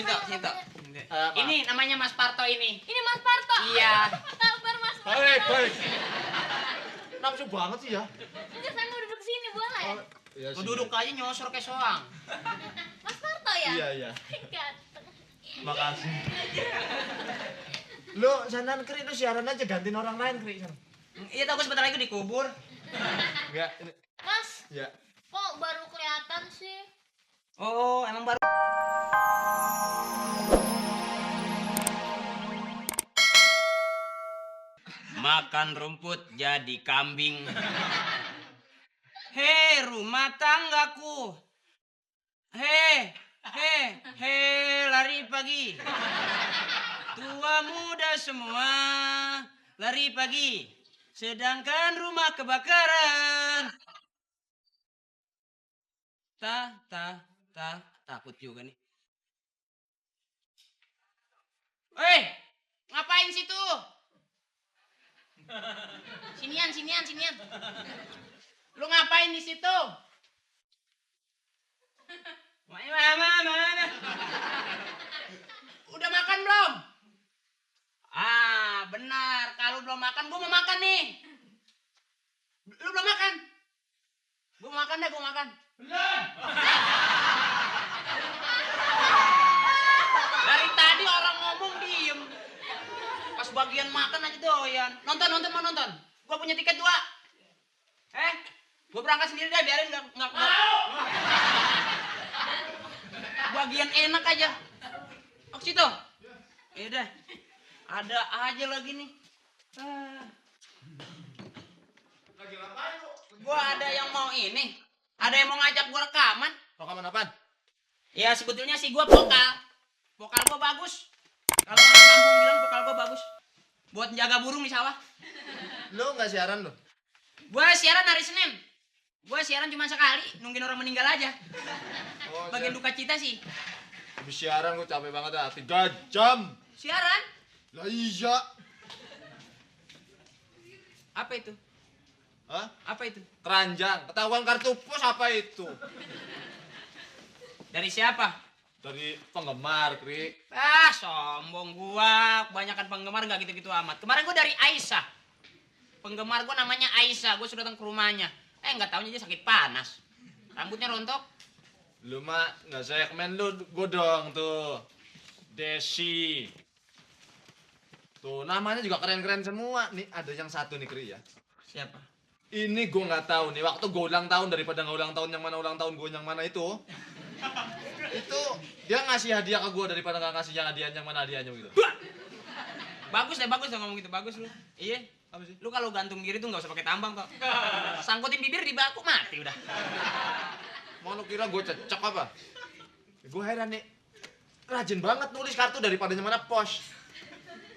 Sinto. Ini namanya Mas Parto ini. Ini Mas Parto. Iya. Kabar Mas Parto. Baik. Nafsu banget sih ya. Enggak, saya mau duduk sini boleh? Iya Mau duduk aja nyosor kayak soang. Mas Parto ya? Iya. Ganteng. Makasih. Lu sanan Kri, lu siaran aja gantiin orang lain Kri. Iya tau gue sebentar lagi dikubur. Enggak, ini. Mas, Ya. kok baru kelihatan sih? Oh, emang baru. Makan rumput jadi kambing. Hei, rumah tanggaku. Hei, lari pagi. Tua muda semua lari pagi. Sedangkan rumah kebakaran. Takut juga nih. Ngapain situ? Sinian. Lu ngapain di situ? Mana? Udah makan belum? Ah, benar. Kalau belum makan, gua mau makan nih. Lu belum makan? Gua makan. Belum. Dari tadi orang ngomong diem. Pas bagian makan aja doyan. Nonton. Gua punya tiket 2. Gua berangkat sendiri deh, biarin nggak. Bagian enak aja. Ke situ. Ya udah. Ada aja lagi nih. Lagi ngapain lu? Gua ada yang mau ini. Ada yang mau ngajak gua rekaman. Rekaman apaan? Ya sebetulnya sih gua vokal. Vokal gua bagus. Kalau orang kampung bilang vokal gua bagus. Buat jaga burung di sawah. Lu nggak siaran lu? Gua siaran hari Senin. Gua siaran cuma sekali, nungguin orang meninggal aja. Oh, Bagian duka cita sih. habis siaran gua capek banget dah. 3 jam. Siaran? Lah iya. Apa itu? Hah? Apa itu? Keranjang. Ketahuan kartu pos apa itu? Dari siapa? Dari penggemar, Kri. Ah, sombong gua. Kebanyakan penggemar nggak gitu-gitu amat. Kemarin gua dari Aisyah. Penggemar gua namanya Aisyah. Gua sudah datang ke rumahnya. Nggak taunya dia sakit panas. Rambutnya rontok. Lu mah nggak segmen lu, gua dong tuh. Desi. Tuh namanya juga keren-keren semua. Nih ada yang satu nih Kri ya. Siapa? Ini gua nggak tahu nih. Waktu gua ulang tahun daripada nggak ulang tahun yang mana ulang tahun gua yang mana itu. Itu dia ngasih hadiah ke gua daripada nggak ngasih yang hadiah yang mana hadiahnya gitu. Bagus deh ngomong gitu. Bagus lu. Iya. Apa sih? Lu kalau gantung diri tuh nggak usah pakai tambang kok. Sangkutin bibir di baku mati udah. Mau lu kira gua cecok apa? Gua heran nih. Rajin banget nulis kartu daripada yang mana pos.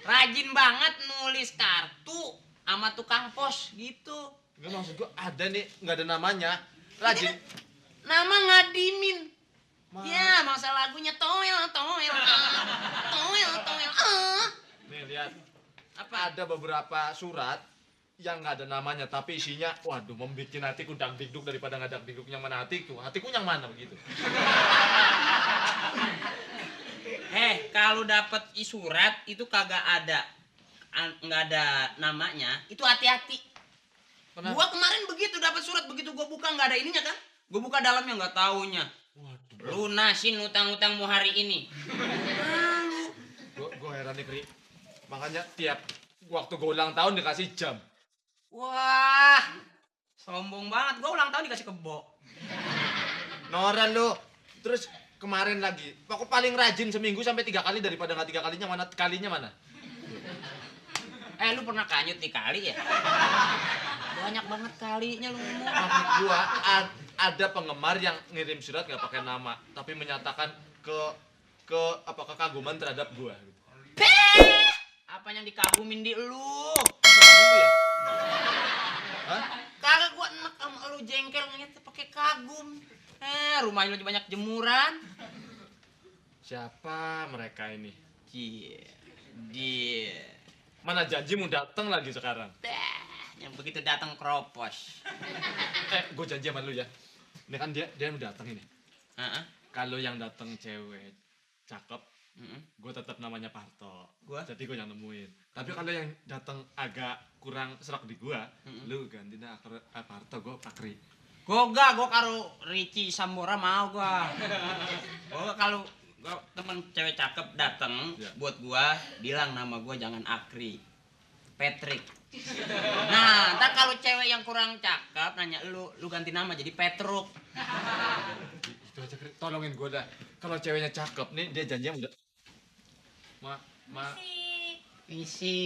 Rajin banget nulis kartu sama tukang pos gitu. Enggak maksud gua ada nih, nggak ada namanya. Rajin. Nama ngadimin. Ma- Ya, masa lagunya toel. Nih lihat. Apa? Ada beberapa surat yang nggak ada namanya tapi isinya waduh membikin hatiku dangdikduk daripada nggak dangdikduk yang mana hatiku yang mana begitu. Kalau dapat surat itu nggak ada namanya, itu hati-hati. Kenapa? Gua kemarin begitu dapat surat, begitu gua buka nggak ada ininya kan? Gua buka dalamnya nggak taunya. Waduh. Lunasin utang-utangmu hari ini. Gua heran nih Kri. Makanya tiap waktu gua ulang tahun dikasih jam. Wah, sombong banget. Gua ulang tahun dikasih kebo. Noran lu. Terus kemarin lagi, aku paling rajin seminggu sampai 3 kali daripada nggak 3 kalinya mana kalinya mana? Lu pernah kanyut di kali ya? Banyak banget kalinya lu ngomong. Maksud gua ada penggemar yang ngirim surat nggak pakai nama tapi menyatakan kekaguman terhadap gua. Apa yang dikagumin di lu? Gitu ya? Hah? Kagak gua enak sama lu jengkel ngeliat pakai kagum. Rumahnya lagi banyak jemuran. Siapa mereka ini? Dia. Mana janjimu datang lagi sekarang? Yang begitu datang keropos. Gue janji sama lu ya. Ini kan dia mau datang ini. Heeh. Kalau yang datang cewek cakep, gue tetap namanya Parto. Gua? Jadi gue yang nemuin. Tapi kalau yang datang agak kurang serak di gue, lu ganti dah Parto, gue Pakri. Gue karo Ricci Sambora mau gue. Gue kalau temen cewek cakep dateng Ya. buat gue, bilang nama gue jangan Akri, Patrick. Nah, ntar kalau cewek yang kurang cakep nanya lu ganti nama jadi Petruk. Itu aja, Kri. Tolongin gue dah. Kalau ceweknya cakep nih, dia janjinya udah. Si. Isi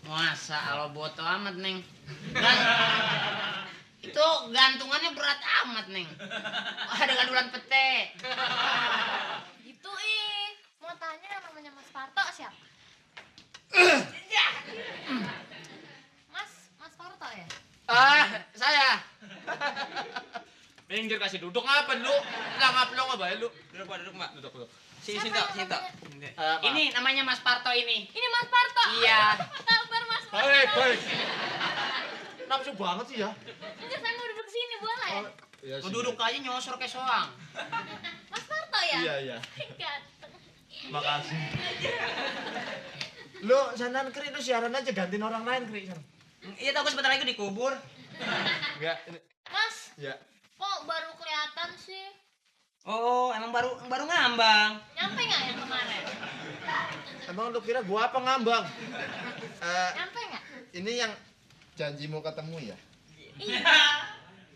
masa alo boto amat neng. Itu gantungannya berat amat neng. Ada gandulan pete. Gitu ih. Mau tanya namanya Mas Parto siapa? Mas Parto ya? Saya. Minggir kasih duduk apa lu? Pelong apa ya lu? Duduk mbak. Duduk. Sini Siapa tok. namanya? Maaf. Ini namanya Mas Parto ini. Ini Mas Parto. Iya. Apa kabar Mas Parto? Baik. Nafsu banget sih ya. Enggak, saya mau duduk sini boleh? Iya Mau duduk aja nyosor kayak soang. Mas Parto ya? Iya. Ganteng. Makasih. Lu sanan Kri, lu siaran aja gantiin orang lain Kri. Iya tau gue sebentar lagi dikubur. Enggak, ini. Mas, Ya. kok baru kelihatan sih? Oh, emang baru ngambang. Nyampe nggak yang kemarin? Emang lu kira gua apa ngambang? Nyampe nggak? Ini yang janji mau ketemu ya? Iya.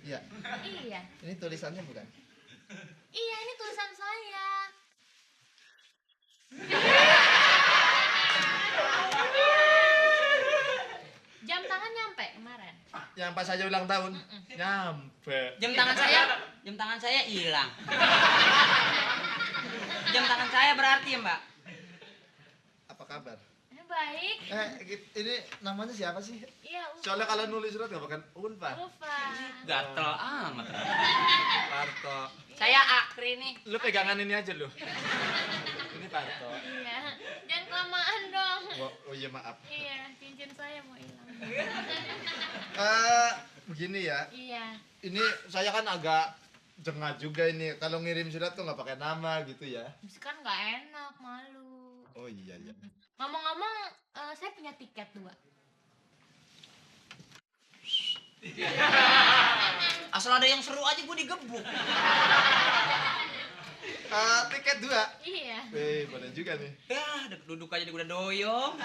Iya. Iya. Ini tulisannya bukan? Iya, ini tulisan saya. Jam tangan nyampe kemarin. Yang pas aja ulang tahun. Nyampe. Jam tangan saya hilang. Jam tangan saya berarti ya, Mbak? Apa kabar? Baik. Ini namanya siapa sih? Iya, Soalnya kalau nulis surat nggak pakai Ulfa. Ulfa. Gatel amat. Parto. Saya Akri nih. Lu pegangan ini aja lu. Ini Parto. Iya. Jangan kelamaan dong. Oh iya maaf. Iya, cincin saya mau hilang. Begini ya. Iya. Ini saya kan agak jengah juga ini. Kalau ngirim surat tuh nggak pakai nama gitu ya. Terus kan nggak enak, malu. Oh iya. Ngomong-ngomong, saya punya tiket 2. Asal ada yang seru aja gue digebuk. Tiket 2. Iya. Boleh juga nih. Ya, duduk aja udah doyong.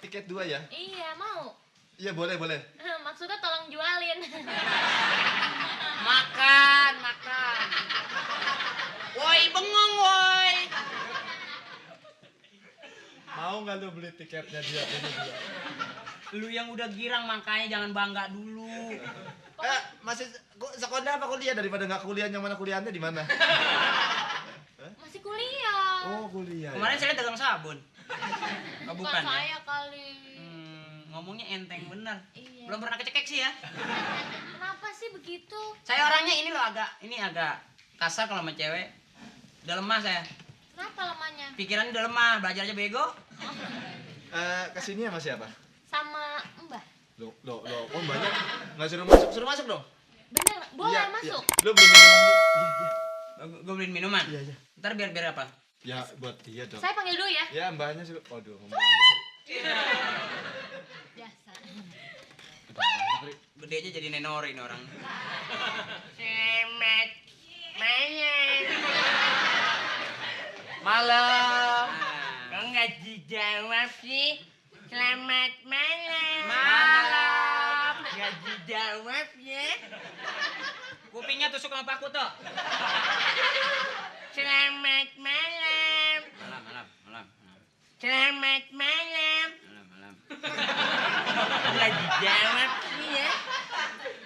Tiket 2 ya? Iya, mau. Iya boleh. Maksudnya tolong jualin. Makan. Woi, bengong woi. Mau nggak lu beli tiketnya dia ini dia? Lu yang udah girang makanya jangan bangga dulu. Masih sekolah apa kuliah daripada nggak kuliah, yang mana kuliahnya di mana? Masih kuliah. Oh kuliah. Kemarin saya lihat dagang sabun. Oh, Bukan bukan ya? saya kali. Ngomongnya enteng bener. Iya. Belum pernah kecekek sih ya. Kenapa sih begitu? Saya orangnya ini loh agak kasar kalau sama cewek. Udah lemah saya. Kenapa lemahnya? Pikirannya udah lemah, belajar aja bego. Kesini sama siapa? Sama Mbah. Loh, oh banyak. Nggak suruh masuk dong. Bener, boleh Iya, masuk. Iya. Lu beli minuman dulu. Iya. Gue beliin minuman. Iya. Ntar biar apa? Ya buat dia dong. Saya panggil dulu ya. Ya mbaknya sih. Aduh, ngomong Biasa. Gede aja jadi nenori nih orang. Semet malam. Kok nggak dijawab sih? Selamat malam. Nggak dijawab ya? Kupingnya tusuk sama paku tuh. Selamat malam. Malam. Selamat malam. Malam. Nggak dijawab sih ya?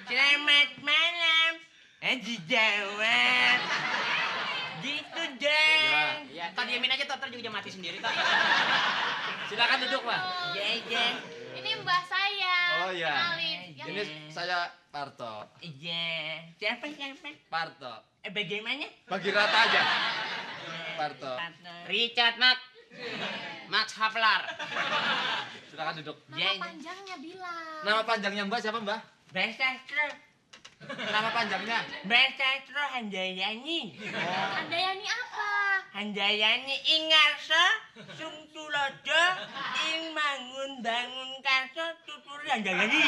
Selamat malam. Dijawab. Gitu dong. Ya, tak diamin aja tuh, ntar juga mati sendiri tak. Silakan duduk Pak. Iya. Ini Mbah saya. Oh iya. Kenalin. Yang Ini saya Parto. Iya. Siapa? Parto. Bagaimana? Bagi rata aja. Parto. Richard Max Haflar. Silakan duduk. nama panjangnya bilang. Nama panjangnya Mbak siapa Mbak? Bestastro. Nama panjangnya? Bestastro Handayani. Handayani apa? Handayani ing ngarsa sung tulodo ing mangun bangun karsa tuturi handayani.